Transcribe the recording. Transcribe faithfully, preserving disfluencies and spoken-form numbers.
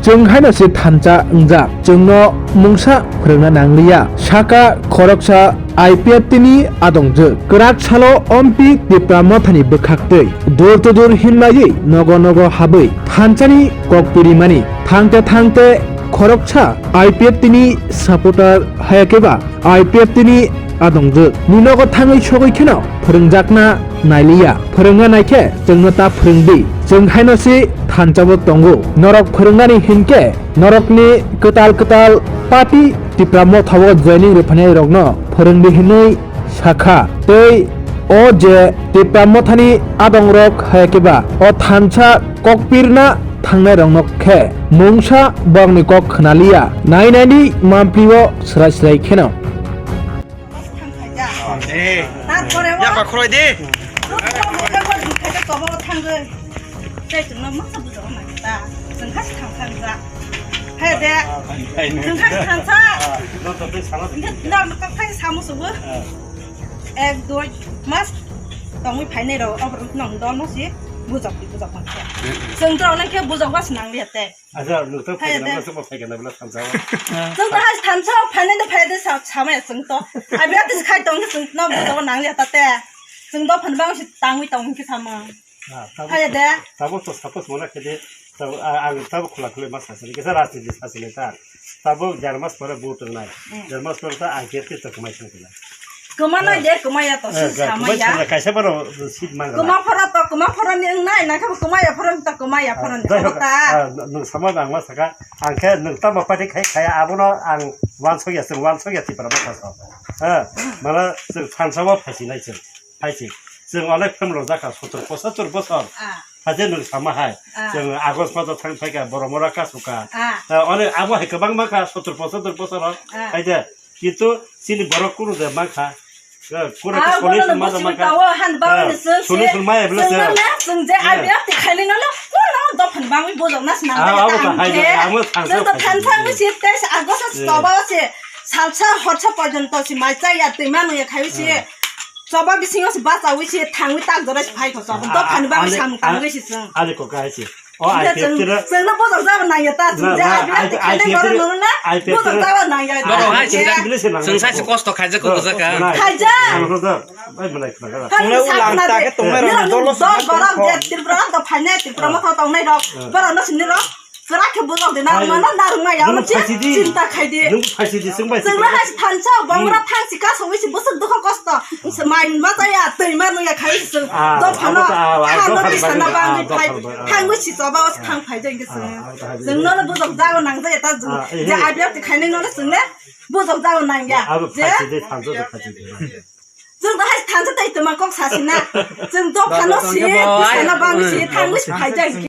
Chwng haino se thansa wngjak, chwngno mungsa phwrwngna nangliya, sakha khoroksa I P F T ni adongjwk. Kwrak salo Ompi Tipra Mothani bwkhaktwi dur to dur hinlaiwi nogo nogo habwi thansani kok pirimani. Thangte thangte khoroksa I P F T ni supporter hayakeba I P F T ni adongjwk ni nogo thangwi sogwi kheno phwrwngjakna nailiya. Phwrwngna naikhe chwngno ta phwrwngdi. Chwng haino se thansabo tongo. Norok phwrwngnani hinkhe norokni kwtal kwtal party Tipra Mothao joining rwphainairokno phwrwngdi hinwi sakha. Tei o je Tipra Mothani adongrok hayakeba o thansa kokpirna thangnairokno khe mungsa borokni kok khwnaliya. Nai naidi mampli o swrai swrai kheno. Tarpore o yakba khoroi di. Tei chwngno masa bujao nang ta. Chwng khasi thang thang ja. Hai de. Chwng khasi thang sa. Hingke nang kok thai samo subu. Ek dui mas tongwi phainai rok, obo rok nang dono si bujak di bujak man khe. Chwng to nang khe bujak was nang liya te. Acha, nwng to hai phai de. Gana, nwng to phai gana bwla thansa o. Chwng to hai thansa o phainai de phai de sa, samaya chwng to. Abi atis khai tong chwng no bujak nang liya ta te. Chwng do phan bang si tangwi tong khe sama. Ah, tabo hai de. Tabo to suppose mona khe de, tabo, ah, ang tabo khula khula ma sasini, kisa rajniti sasini ta. Tabo dermas pore vote wngnai. Mm. Dermas pore ta I P F T to kwmai thang khe na. Kwma noi de, kwma ya to, eh, si ga-, sama kwmai ya. Thang kaisa baro seat man gana. Kwma phoro to, kwma phoro ni wngnai, nang khe kwma ya phoro to, kwma ya phoro ni. Ah, jai hok, ta. Ah, nwng sama bang ma saka, ang khe nwng tamo party khai khaya, abono ang wansok ya, chwng wansok ya Tipra Motha so. Eh, mala chwng thansa o phaisi nai chwng. Hai se, chwng onek phemlo jakha, sottor pochottor bosor. Ah. Haje nwng sama hai. Ah. Chwng August maso thang phaikha, borok mora kasukha. Ah. Ah, onek abo hai kwbangma kha, sottor pochottor bosor. Ah. Hai de, kintu chini borok kunu de mankha. Eh, kunu ah, solution ma mankha. Tawo han ba ni se. Solution ma ebla se. Chwng je abi ati khaini no, no, no, dophan bangwi bojok na sna. Ah, abo ta hai de, amo thansa. Chwng to thansa mi se, teis August toba se. Salsa horsa porjonto se mai cha ya, twi manu ya khai se. Ah. Choba bisingo se bachawi se thangwi tak jora se phai kho choba. Ah, dophan bang ani, samung tangwi se chwng. Ani kok hai se. O, hingke I P F T chwng, ra- chwngno bojok jabo nangya ta, chwng na, je na, I P F T I P F T khainai borok ra-, nono na, I P F T bojok ra-, jabo nangya. Borok hai se, chwng, chwng, chwng sai se kosto khaijak kok jaka. Khaijak. Ang kho jak, bai belai khna kha. Tongnai ulang ta khe tongnai rok dolo dol borok je Tripura to phainai, Tripura motha tongnai rok. Borok no sini rok. Kwrak khe bujok de, narwkma no narwkma ya, nwng phaisi di. Chinta khai di. Nwng phaisi di, chwng bai chwng no hai thansa, bongra thang si kaso wi si bwswk dukho kosto. Mai ma cha ya, twi ma nung ya khai si chwng. Ah, dophano, abo ta, ah, ah, ha no dophano tisa na bangwi, ah, bangwi phai, dophano bangwi, ah. Thangwi si choba o thang phai jeng de chwng. Ah, abo ta hai. Chwng no bujok jago nang ja ya ta chwng. Ah, eh, je eh. I P F T khainai no chwng le bujok jago nang ya. Abo je phaisi di, thansa do phaisi di. Chwng to hai thansa tai tuma kok sasi na. Chwng dophano si, tisa na bangwi si, thangwi si phai jeng.